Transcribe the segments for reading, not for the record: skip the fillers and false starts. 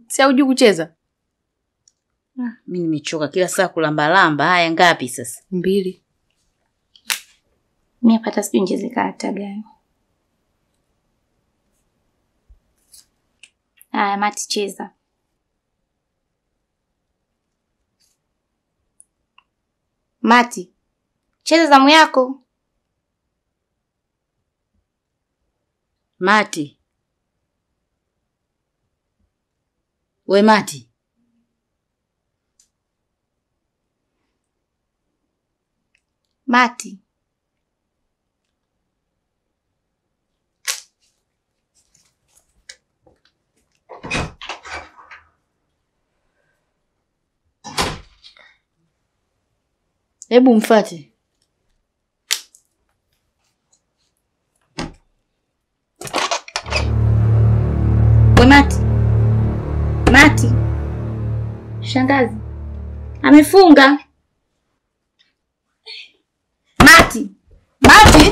Si hujui kucheza? Mimi nimechoka kila saa kulamba lamba. Haya ngapi sasa? 2. Mimi hata sijui nicheze karata gani. Haya Mati cheza. Mati, cheza zamu yako. Mati. We Mati. Mati. Hebu mfate. We Mati. Mati. Shangazi. Amefunga. Mati. Mati.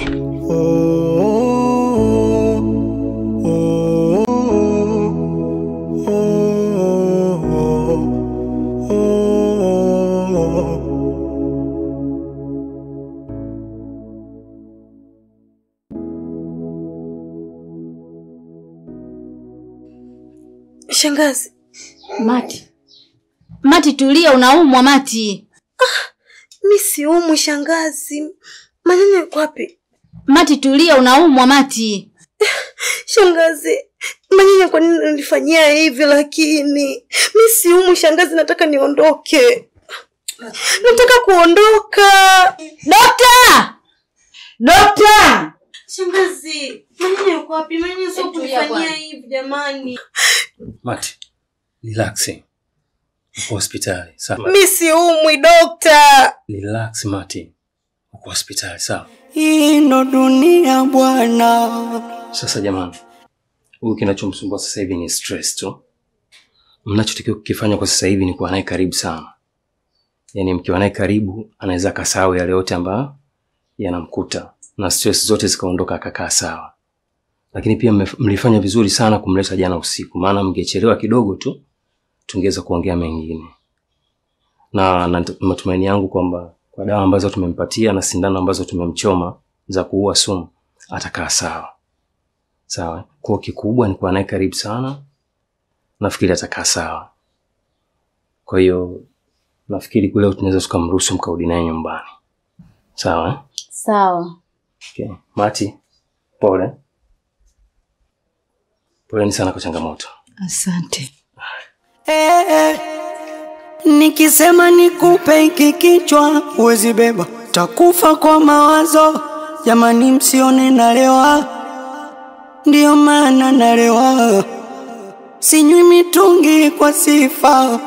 Shangazi. Mati. Mati tulia, unaumwa Mati. Mimi siumwi shangazi. Manyanya yuko wapi? Mati tulia, unaumwa Mati. Shangazi, Manyanya kwa nini unanifanyia hivi lakini? Mimi siumwi shangazi, nataka niondoke. Nataka kuondoka. Dokta! Dokta! Shangazi, Manyanya yuko wapi? Manyanya sio kunifanyia hivi jamani. Mati, relax. Uko hospitali, sawa? Mimi siumwi dokta. Relax Mati. Uko hospitali, sawa? Hii ndo dunia bwana. Sasa jamani, huyu kinachomsumbua sasa hivi ni stress tu. Mnachotakiwa kukifanya kwa sasa hivi ni kuwa naye karibu sana. Yaani mkiwa naye karibu anaweza kasahau yale yote ambayo yanamkuta na stress zote zikaondoka akakaa sawa. Lakini pia mlifanya vizuri sana kumleta jana usiku, maana mngechelewa kidogo tu tungeweza kuongea mengine. Na matumaini yangu kwamba kwa dawa ambazo tumempatia na sindano ambazo tumemchoma za kuua sumu atakaa sawa. Sawa. Kwa kikubwa ni kuwa naye karibu sana. Nafikiri atakaa sawa. Kwa hiyo nafikiri kule tunaweza tukamruhusu mkarudi naye nyumbani. Sawa? Sawa. Okay. Mati, pole. Poleni sana kwa changamoto. Asante. Nikisema nikupe hiki kichwa huwezi beba, takufa kwa mawazo. Jamani msione nalewa, ndio maana nalewa. Sinywi mitungi kwa sifa.